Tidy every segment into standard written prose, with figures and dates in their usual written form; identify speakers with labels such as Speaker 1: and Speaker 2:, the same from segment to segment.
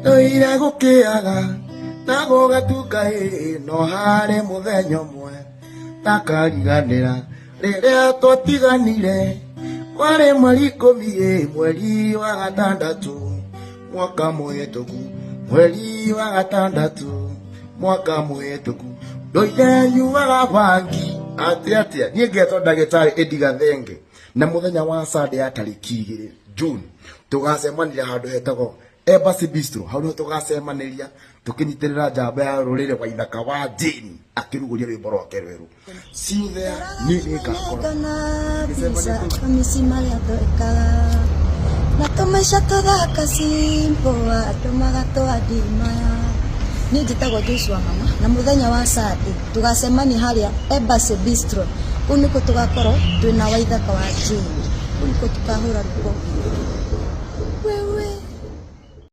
Speaker 1: Tũire gũkĩaga na gũgatuka ĩ no harĩ mũthenya ũmwe takariganĩra rĩrĩa twatiganire kwarĩ mweri 10 ĩ mweri wa gatandatũ mwaka mũhĩtũku mweri wa gatandatũ mwaka mũhĩtũku ndoire nyuaga bangi atĩ atĩa niĩ ngetwo ndagĩtarĩ Eddie Gathenge na mũthenya wa Sunday ya tarĩki 2 June tũgacemanĩria handũ hetagwo Embassy Bistro hau nĩho tũgacemanĩria tũkĩnyitĩrĩra njamba ya rũrĩrĩ wa Ithaka wa Jane akĩrugũria rwĩmbo rwake rwerũ. See you there, niĩ nĩngakorwo
Speaker 2: Mbica kamisi marĩa twekaga na tũmaica tũthaka simple andũ magatũadimaya. Niĩ njĩtagwo Joshua Mama na mũthenya wa Sunday tũgacemania harĩa Embassy Bistro kũu nĩkuo tũgakorwo twĩna Waithaka wa Jane kũu nĩkuo tũkahũra rwĩmbo wewe.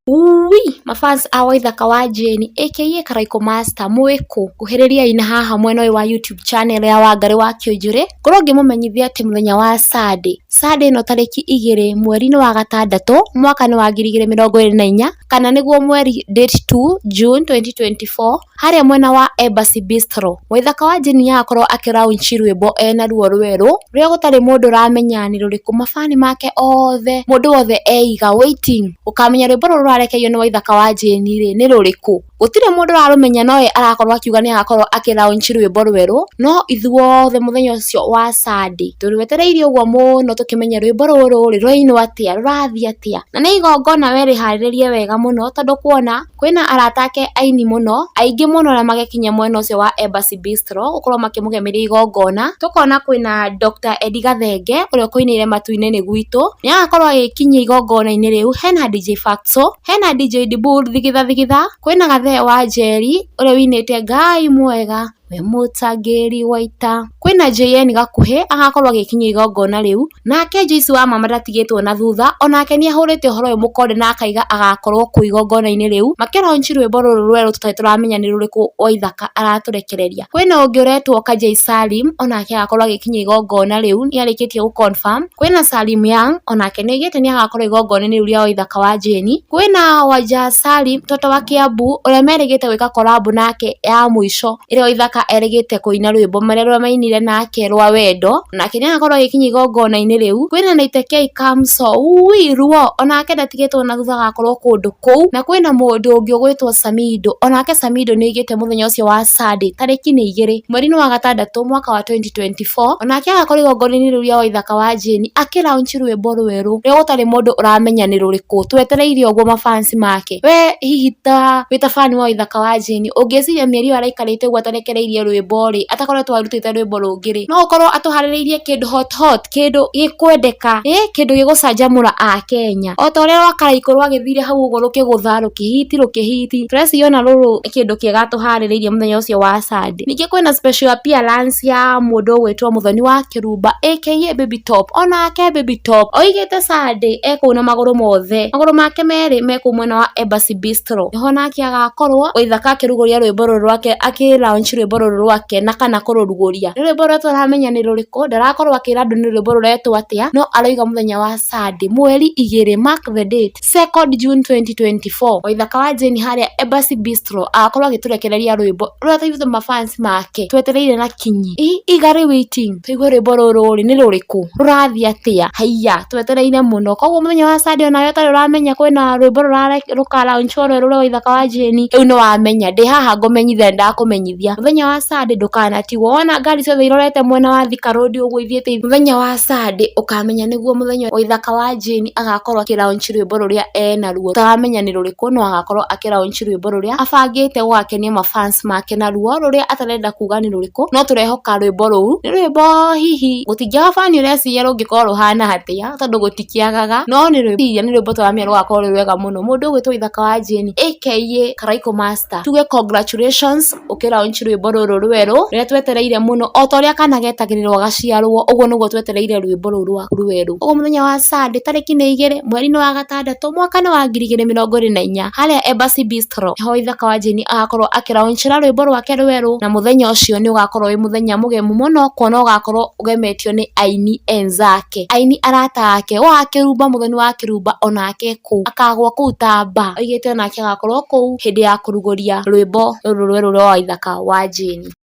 Speaker 3: Uwi mafans a Waithaka wa Jane aka Karaiko Master mwĩkũ nguhĩrĩriai na haha mwena ũyũ wa YouTube channel ya Wangarĩ wa Kĩũnjũrĩ ngorwo ngĩmũmenyithia atĩ mũthenya wa Sunday Sunday ĩno tarĩki 2 mweri-inĩ wa gatandatũ mwaka nĩ wa 2024 kana nĩguo mweri date 2 June 2024 harĩa mwena wa Embassy Bistro Waithaka wa Jane nĩagakorwo akĩ launch rwĩmbo ena ruo rwerũ rũrĩa gũtarĩ mũndũ ũramenya nĩ rũrĩkũ mabani make othe mũndũ wothe eiga waiting ũkamenya rwĩmbo rũrũ rũrarekererio nĩ Waithaka wa Jane rĩ nĩ rũrĩkũ gũtirĩ mũndũ ũrarũmenya nowe arakorwo akiuga nĩ agakorwo akĩ launch rwĩmbo rwerũ no ithuothe mũthenya ũcio wa Sunday tũrwetereire ũguo mũno tũkĩmenye rwĩmbo rũrũ rĩ rwainwo atĩa rũrathiĩ atĩa na nĩ igongona we rĩharĩrĩrie wega mũno tondũ kuona kwĩna arata ake aini mũno aingĩ mũno arĩa magekinyia mwena ũcio wa Embassy Bistro gũkorwo makĩmũgemeria igongona tũkona kwĩna Dr. Eddie Gathenge ũrĩa ũkũinĩire matu-inĩ nĩ gwitũ nĩ agakorwo agĩkinyia igongona-inĩ rĩu hena DJ Fatxo hena DJ Dibul thigitha thigitha kwĩna Gathee wa Njeri ũrĩa ũinĩte Ngai mwega we mũtangĩri wa ita kwĩna JN Gakuhĩ agakorwo agĩkinyia igongona rĩu nake Joyce wa Mama ndatigĩtwo na thutha onake nĩ ahũrĩte ũhoro ũyũ mũkonde na akaiga agakorwo kũu igongona-inĩ rĩu makĩlaunch rwĩmbo rũrũ rwerũ tũtarĩ tũramenya nĩ rũrĩkũ Waithaka aratũrekereria kwĩna ũngĩ ũretwo Kajai Salim onake agakorwo agĩkinyia igongona rĩu nĩ arĩkĩtie gũ confirm kwĩna Salim Young onake nĩ oigĩte nĩ agakorwo igongona-inĩ rĩu rĩa Waithaka wa Jane kwĩna Wanja Salim toto wa Kiambu ũrĩa merĩgĩte gwĩka collab nake ya mũico ĩrĩa Waithaka erĩgĩte kũina rwĩmbo marĩa mainire nake rwa wendo nake nĩ agakorwo agĩkinyia igongona-inĩ rĩu kwĩna Naite Kamso ui ruo onake ndatigĩtwo na thutha agakorwo kũndũ kũu na kwĩna mũndũ ũngĩ ũgwĩtwo Samido onake Samido nĩ oigĩte mũthenya ũcio wa Sunday tarĩki nĩ 2 mweri-inĩ wa gatandatũ mwaka wa 2024 onake agakorwo igongona-inĩ rĩu rĩa Waithaka wa Jane akĩ launch rwĩmbo rwerũ rũrĩa gũtarĩ mũndũ ũramenya nĩ rũrĩkũ twetereire ũguo mafansi make we hihi ta wĩ ta fan wa Waithaka wa Jane ũngĩciria mĩeri ĩyo araikarĩte ũguo atarekereirie rwĩmbo rĩ atakoretwo arutĩte rwĩmbo rũngĩ rĩ no ũkorwo atũharĩrĩirie kĩndũ hot hot kĩndũ gĩkwendeka ĩ kĩndũ gĩgũcanjamũra akenya o ta ũrĩa rwa Karaikũ rwagĩthire hau ũguo rũkĩgũtha rũkĩhiti rũkĩhiti tũreciria ona rũrũ nĩ kĩndũ kĩega atũharĩrĩirie mũthenya ũcio wa Sunday ningĩ kwĩna special appearance ya mũndũ ũgwĩtwo Mũthoni wa Kĩrumba aka Baby Top onake Baby Top oigĩte Sunday ekũu na magũrũ mothe magũrũ make merĩ mekũu mwena wa Embassy Bistro nĩho nake agakorwo Waithaka akĩrugũria rwĩmbo rũrũ rwake akĩ launch rwĩmbo rũrũ rwake na kana kũrũrugũria nĩ rwĩmbo rũrĩa tũramenya nĩ rũrĩkũ ndarakorwo akĩra andũ nĩ rwĩmbo rũretwo atĩa no aroiga mũthenya wa Sunday mweri 2 mark the date 2nd June 2024 Waithaka wa Jane harĩa Embassy Bistro agakorwo agĩtũrekereria rwĩmbo rũrĩa tũithuĩ mafans make twetereire na kinyi eagerly waiting tũigue rwĩmbo rũrũ rĩ nĩ rũrĩkũ rũrathiĩ atĩa haiya twetereire mũno koguo mũthenya wa Sunday onawe ũtarĩ ũramenya kwĩna rwĩmbo rũka launch rwerũ rwa Waithaka wa Jane rĩu nĩ wamenya ndĩ haha ngũmenyithia ndakũmenyithia mũthenya wa Sunday ndũkanatigwo wona ngari ciothe irorete mwena wa Thika Road ũguo ithiĩte mũthenya wa Sunday ũkamenya nĩguo mũthenya Waithaka wa Jane agakorwo akĩ launch rwĩmbo rũrĩa enaruo ũtaramenya nĩ rũrĩkũ no agakorwo akĩ launch rwĩmbo rũrĩa abangĩte gũgakenia mafans make naruo rũrĩa atarenda kuga nĩ rũrĩkũ no tũrehoka rwĩmbo rũu nĩ rwĩmbo hihi gũtingĩaga bani ũreciria rũngĩkorwo rũhana atĩa tondũ gũtikĩagaga no nĩ rwĩmbo nĩ rwĩmbo tũramenya rũgakorwo rwĩ rwega mũno mũndũ ũgwĩtwo Waithaka wa Jane aka Karaikũ Master tuge congratulations ũkĩ launch rwĩmbo rũrũ rwerũ rũrĩa twetereire mũno, o ta ũrĩa kana getagĩrĩrwo gaciarwo, ũguo nĩguo twetereire rwĩmbo rũu rwaku rwerũ. Ũguo mũthenya wa Sunday tarĩki nĩ 2 mweri-inĩ wa gatandatũ mwaka nĩ wa 2024 harĩa Embassy Bistro nĩho Waithaka wa Jane agakorwo akĩlaunchĩra rwĩmbo rwake rwerũ, na mũthenya ũcio nĩ ũgakorwo wĩ mũthenya mũgemu mũno kuona ũgakorwo ũgemetio nĩ aini enzake, aini arata ake, wa Kĩrumba Mũthoni wa Kĩrumba onake kũu akagwa kũu tamba oigĩte onake agakorwo kũu hĩndĩ ya kũrugũria rwĩmbo rũrũ rwerũ rwa Waithaka wa Jane.